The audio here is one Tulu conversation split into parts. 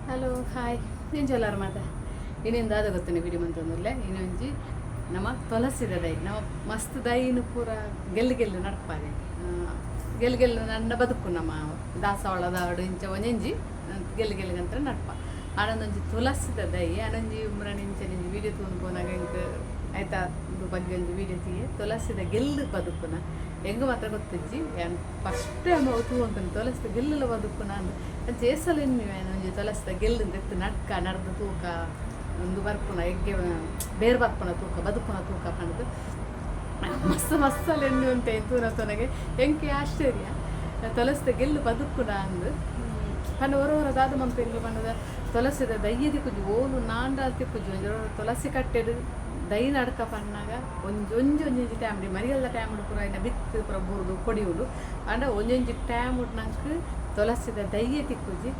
ಹಲೋ, ಹಾಯ್, ಎಂಚ ಮಾತ? ಇನ್ನೇನು ದಾದ ಗೊತ್ತನೆ ವಿಡಿಯೋ ಮಂತೊಂದುಲ್ಲೆ. ಇನ್ನೊಂಜಿ ನಮ್ಮ ತುಳಸಿದ ದೈ. ನಮ್ಮ ಮಸ್ತ್ ದೈನು ಪೂರ ಗೆಲ್ಲು ಗೆಲ್ಲು ನಡ್ಪಾರೆ. ಗೆಲ್ಲು ಗೆಲ್ಲು ನನ್ನ ಬದುಕು. ನಮ್ಮ ದಾಸವಾಳದ ಇಂಚ ಒಂಜೊಂಜಿ ಗೆಲ್ಲು ಗೆಲ್ಲುಗಂತ ನಡ್ಪ. ಆನಂದೊಂಜಿ ತುಳಸಿದ ದೈ ಆನೊಂಜಿ ಉಮ್ರನ್ ಇಂಚ ಒಂಜಿ ವಿಡಿಯೋ ತೂನು ಪೋನಾಗ ಎಂಕ್ ಆಯ್ತಾ ಬಗ್ಗೆ ಒಂಜಿ ವಿಡಿಯೋ ತೀಯೆ. ತುಳಸಿದ ಗೆಲ್ಲು ಬದುಕುನ ಎಂಗ್ ಮಾತ್ರ ಗೊತ್ತಿಜ್ಜಿ. ಯಾನ್ ಫಸ್ಟ್ ಟೈಮ್ ಅವು ತೂವೊಂತುಂಡು, ತುಳಸಿದ ಗೆಲ್ಲುಲ ಬದುಕುನ ಅಂದ್. ಅಂಚ ಏಸಲ ಎನ್ನುವೆ, ಯಾನ್ ಒಂಜಿ ತುಳಸಿದ ಗೆಲ್ಲು ದೆತ್ತ್ ನಡ್ಕ, ನಡ್ದು ತೂಕ, ಉಂದು ಬರ್ಪುನ ಎಗ್ಗೆ ಬೇರ್ ಬರ್ಪುನ ತೂಕ, ಬದುಕುನ ತೂಕ ಪಂಡ್ದ್ ಮಸ್ತ್ ಮಸ್ತ್ ಎನ್ನುವಂತೆ. ತೂನ ತೂನಗೆ ಎಂಕೆ ಆಶ್ಚರ್ಯ, ತುಳಸಿದ ಗೆಲ್ಲು ಬದುಕುನ ಅಂದ್. ಪಂಡ ಒರ ಒರ ದಾದ ಮನ್ಪೆಂಗ್ಲು ಪಂಡದ, ತುಳಸಿದ ದಯ್ಯ ತಿಕ್ಕುಜಿ, ಓಲು ನಾಂಡಾಲ್ ತಿಕ್ಕುಜಿ. ಒಂಜಿ ತುಳಸಿ ಕಟ್ಟೆಡ್ ದೈ ನಡ್ಕ ಪನ್ನಾಗ ಒಂಜಿ ಒಂಜಿ ಒಂಜೊಂಜಿ ಟೈಮ್ ಮರಿಯಲ್ದ ಟೈಮ್ ಪೂರ ಐನ ಬಿತ್ತ್ ಪೂರ ಬೂರ್ದು ಕೊಡಿಯುಂಡು. ಆಂಡ ಒಂಜೊಂಜಿ ಟೈಮ್ ನಂಕ್ ತುಳಸಿದ ದಯ್ಯೆ ತಿಕ್ಕುಜಿ.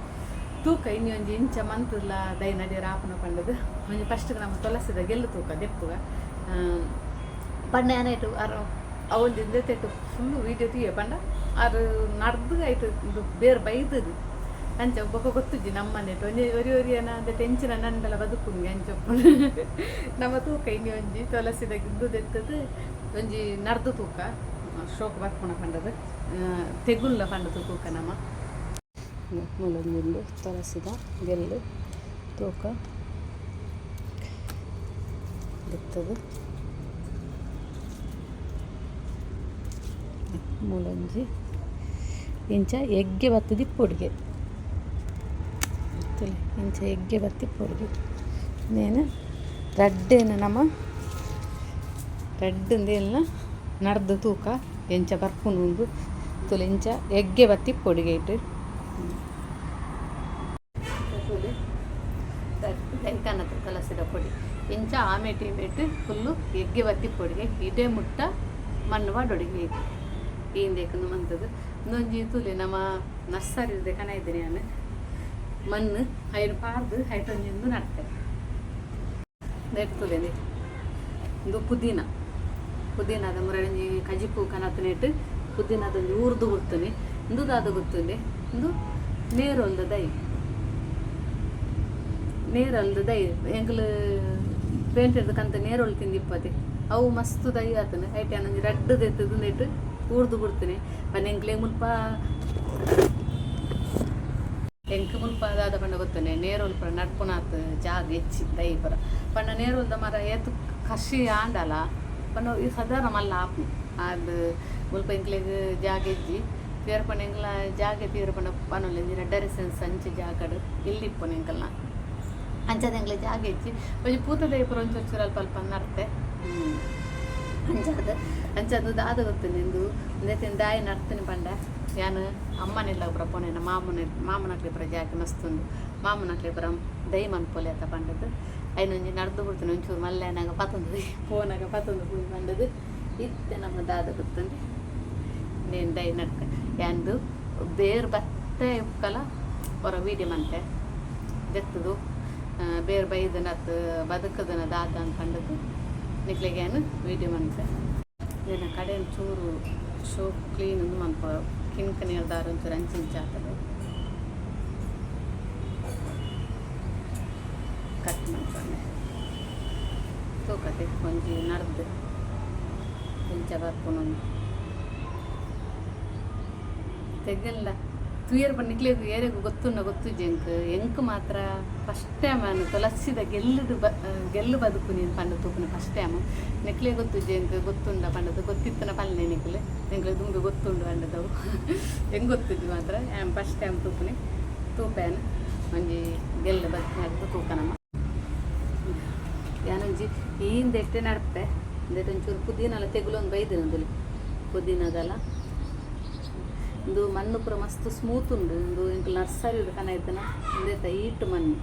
ತೂಕ, ಇನಿ ಒಂಜಿ ಇಂಚ ಮಂತುಲ ದೈ ನಡಿಯರ ಆಪುನ ಪಂಡದು. ಒಂಜಿ ಫಸ್ಟ್ ನಮ್ಮ ತುಳಸಿದ ಗೆಲ್ಲು ತೂಕ, ದೆಪ್ಪುಗ ಪಂಡ. ಯಾನೈಟು ಅರ್ ಅವೊಂಜಿ ಇಂದೆತೆಟ್ ಫುಲ್ಲು ವೀಡಿಯೋ ತೂಯೆ. ಪಂಡ ಆರ್ ನಡ್ದು ಐಟ್ ಉಂದು ಬೇರ್ ಬೈದದು ಅಂಚ. ಬೊಕ ಗೊತ್ತುಜ್ಜಿ, ನಮ್ಮನೆಟ್ ಒಂಜಿ ಒರಿ ಒರಿಯನ ಅಂದೆ ಎಂಚಿನ ನಂಡಲ ಬದುಕುಂಗೆ ಅಂಚ ಉಪ್ಪುಂಡು. ನಮ್ಮ ತೂಕ, ಇನಿ ಒಂಜಿ ತುಳಸಿದ ಗಿದ್ದು ದೆತ್ತದು ಒಂಜಿ ನಡ್ದು ತೂಕ, ಶೋಕ್ ಬರ್ಪುನ ಪಂಡದು, ತೆಗುಲ್ಲ ಪಂಡದು ತೂಕ. ನಮ್ಮ ಮೂಲೊಂಜಿ ಉಂಡು ತುಳಸಿದ ಗೆಲ್ಲು. ತೂಕ, ದೆತ್ತದು ಮೂಲೊಂಜಿ ಇಂಚ ಎಗ್ಗೆ ಬತ್ತದಿ ಪೊಡಿಗೆ ತೂಲೆ, ಇಂಚ ಎಗ್ಗೆ ಬತ್ತಿ ಪೊಡಿಗೆ. ನೇನು ರಡ್ಡೇನು ನಮ ರಡ್ಡ್ ಇಂದೆಲ್ನ ನಡ್ದು ತೂಕ, ಎಂಚ ಬರ್ಪುಂಡು ಉಂದು. ತೂಲೆ, ಇಂಚ ಎಗ್ಗೆ ಬತ್ತಿ ಪೊಡಿಗೆ ಇಟ್ಟು. ತೂಲೆ, ದೈಕನದ ತುಳಸಿದ ಪೊಡಿ ಇಂಚ ಆಮೇಟ್ ಈಮೇಟ್ ಫುಲ್ಲು ಎಗ್ಗೆ ಬತ್ತಿ ಪೊಡಿಗೆ. ಇದೇ ಮುಟ್ಟ ಮಣ್ಣು ಪಾಡೊಡಿಗೆ ಈಂದೇಕಂದು ಮಂತದು. ಇಂದೊಂಜಿ ತೂಲೆ, ನಮ್ಮ ನರ್ಸರಿ ಕನ ಇದ್ದೀನಿ ನಾನು. ಮಣ್ಣು ಐನು ಪಾರ್ದು ಐಟೊಂಜಿಂದು ನಡ್ತೆ. ನೆಡ್ತುಲೆ, ಇಂದು ಪುದೀನ. ಪುದೀನದ ಮುರಳಿಂಜಿ ಕಜಿಪು ಕನತನೇಟ್ ಪುದೀನದೊಂಜಿ ಊರ್ದು ಬಿಡ್ತೀನಿ. ಇಂದು ದಾದ ಗೊತ್ತುಂಡೆ? ಇಂದು ನೇರೊಲ್ದ ದೈ, ನೇರಲ್ದ ದೈ. ಎಂಕುಲು ಪೇಂಟೆಡ್ ಕಂತ ನೇರೊಲ್ ತಿಂದಿಪ್ಪತೆ, ಅವು ಮಸ್ತ್ ದೈ ಆತನ. ಐಟ್ ಒಂಜಿ ರಡ್ಡ್ ದೆತ್ತದು ನೆಟ್ ಊರ್ದು ಬಿಡ್ತೀನಿ. ಪಂಡ ಎಂಕ್ಲೆ ಮುಲ್ಪ, ಎಂಕ್ ಮುಲ್ಪ ದಾದ ಪಂಡ ಗೊತ್ತನೆ, ನೇರೊಲ್ ಪೂರ ನಡ್ಪುನಾತ್ ಜಾಗ ಹೆಚ್ಚಿ. ದೈ ಪೂರ ಪಂಡ ನೇರೊಲ್ದ ಮರ ಏತ್ ಕಷಿ ಆಂಡಲ ಪಂಡ ಈ ಸಾಧಾರಣ ಮಲ್ಲ ಆಪು. ಅದು ಮುಲ್ಪ ಎಂಕ್ಲೆಗ್ ಜಾಗ ಇಜ್ಜಿ. ತೇರ್ ಪಂಡ ಎಂಕ್ಲ ಜಾಗೆ ತೀರ್ ಪಂಡ ಪನೊಲಿ ರಡ್ಡರೆ ಸೆನ್ಸ್ ಅಂಚೆ ಜಾಗಡ್ ಇಲ್ಲಿ ಇಪ್ಪುನು ಎಂಕಲ್ನ. ಅಂಚಾದ್ ಎಂಕ್ಲೆ ಜಾಗ ಇಜ್ಜಿ. ಒಂಜಿ ಪೂತ ದೈ ಪೂರ ಒಂಚೂರು ಚೂರು ಅಲ್ಪ ಅಲ್ಪ ನಡ್ತೆ. ಅಂಚಾದ್ ಅಂಚಾದ್ ದಾದ ಗೊತ್ತುಂಡು, ಇಂದು ಇಂದೆತಿನ ದಾಯಿ ನಡ್ತೀನಿ ಪಂಡ, ಯಾನ್ ಅಮ್ಮನಿಲ್ಲ ಪೂರ ಪೋನೆ, ಮಾಮನ ಮಾಮನಕ್ಲೆ ಪೂರ ಜಾಗೆ ಮಸ್ತ್ ಉಂಡು, ಮಾಮನಕ್ಲೆ ಪೂರ ದೈ ಮನ್ಪೊಲಿ ಅತ್ತ ಪಂಡದು ಐನೊಂಜಿ ನಡ್ದು ಬಿಡ್ತೀನಿ. ಒಂಚೂರು ಮಲ್ಲೆ ಆನಾಗ ಪತ್ತೊಂದು ಪೋನಾಗ ಪತ್ತೊಂದು ಪೋಯಿ ಪಂಡದು. ಇತ್ತೆ ನಮ್ಮ ದಾದ ಗೊತ್ತುಂಡು, ನೇನ್ ದೈ ನಡ್ಕ ಯಾಂದು ಬೇರ್ ಬತ್ತೆ ಉಕ್ಕಲ ಹೊರ ವೀಡಿಯೋ ಮಂತೆ. ದೆತ್ತದು ಬೇರ್ ಬೈದನತ್ ಬದುಕದನ ದಾದ ಅಂತ ಪಂಡದು ನಿಕ್ಲೆಗೆ ಏನು ವೀಡಿಯೋ ಮಂತೆ. ನಿನ್ನ ಕಡೆ ಚೂರು ಶೋ ಕ್ಲೀನ್ ಒಂದು ಮನ್ಪ ಕಿನ್ಕ ನೀರ್ದಾರ ಒಂಚೂರು ಅಂಚಿಂಚ ಆತದೆ. ಕಟ್ ಮನ್ಪಂಡೆ. ತೂಕತೆ, ಒಂಜಿ ನಡ್ದು ಇಂಚ ಬರ್ಪುನು ತೆಗ್ಗಲ್ಲ. ತುಯರ್ ಪಂಡ ನಿಕ್ಲೆಗ್ ಏರೆಗ್ ಗೊತ್ತುಂಡ ಗೊತ್ತುಜ್ಜಿ ಎಂಕ್. ಎಂಕ್ ಮಾತ್ರ ಫಸ್ಟ್ ಟೈಮ್ ನಾನು ತುಳಸಿದ ಗೆಲ್ಲುಡು ಬ ಗೆಲ್ಲು ಬದುಕುನಿ ಪಂಡ ತೂಪುನ ಫಸ್ಟ್ ಟೈಮ್. ನಿಕ್ಲೆ ಗೊತ್ತುಜ್ಜಿ, ಎಂಕ್ ಗೊತ್ತುಂಡ ಪಂಡದು. ಗೊತ್ತಿತ್ತನ ಪಲ್ಲೆ ನಿಕ್ಲೆ, ಎಂಕ್ಲೆ ದುಂಬು ಗೊತ್ತುಂಡು ಪಂಡದವು. ಎಂಕ್ ಗೊತ್ತುಜ್ಜಿ ಮಾತ್ರ. ಆ್ಯಮ್ ಫಸ್ಟ್ ಟೈಮ್ ತೂಪುನಿ. ತೂಪೇನ್, ಒಂಜಿ ಗೆಲ್ಲು ಬದ್ ನಡ್ದು ತೂಕ ನಮ್ಮ. ಯಾನೊಂಜಿ ಈಂದೆಟ್ಟೆ ನಡ್ಪೆ. ಇಂದೆಟ್ ಒಂಚೂರು ಪುದೀನಲ ತೆಗುಲೊಂದು ಬೈದಿನ ಅಂದುಲಿ ಪುದೀನದಲ. ಇಂದು ಮಣ್ಣು ಪೂರ ಮಸ್ತ್ ಸ್ಮೂತ್ ಉಂಡು. ಇಂದು ಎಂಕ್ ನರ್ಸರಿ ಕನ ಇತ್ತನ ಇಂದೆತ ಈಟ್ ಮಣ್ಣು.